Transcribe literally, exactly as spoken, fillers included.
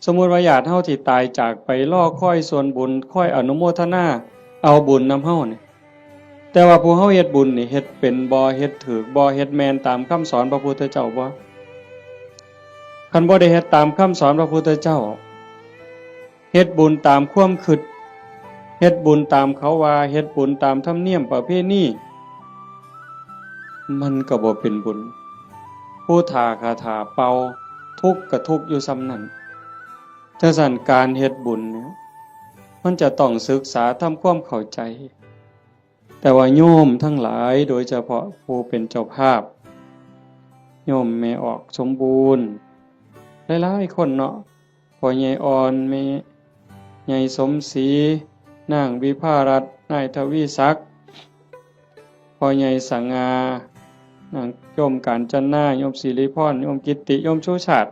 สมมุติว่าญาติเฮาที่ตายจากไปรอคอยส่วนบุญ คอยอนุโมทนาเอาบุญนำเฮานี่ แต่ว่าผู้เฮาเฮ็ดบุญนี่ เฮ็ดเป็นบ่ เฮ็ดถูกบ่ เฮ็ดแม่นตามคำสอนพระพุทธเจ้าบ่ คันบ่ได้เฮ็ดตามคำสอนพระพุทธเจ้า เฮ็ดบุญตามความคิด เฮ็ดบุญตามเขาว่า เฮ็ดบุญตามธรรมเนียมประเพณี มันก็บ่เป็นบุญ ผู้ถ้าคาถาเป่า ทุกข์ก็ทุกข์อยู่ส่ำนั้น จั่งซั้นการเฮ็ดบุญเนี่ย มันจะต้องศึกษาทำความเข้าใจ แต่ว่าโยมทั้งหลาย โดยเฉพาะผู้เป็นเจ้าภาพ โยมแม่ออกสมบูรณ์ หลายๆคนเนาะ พ่อใหญ่อ่อน แม่ใหญ่สมศรี นางวิภารัตน์ นายทวีศักดิ์ พ่อใหญ่สง่า นางโยมกาญจนา โยมสิริพร โยมกิตติ โยมชูชาติ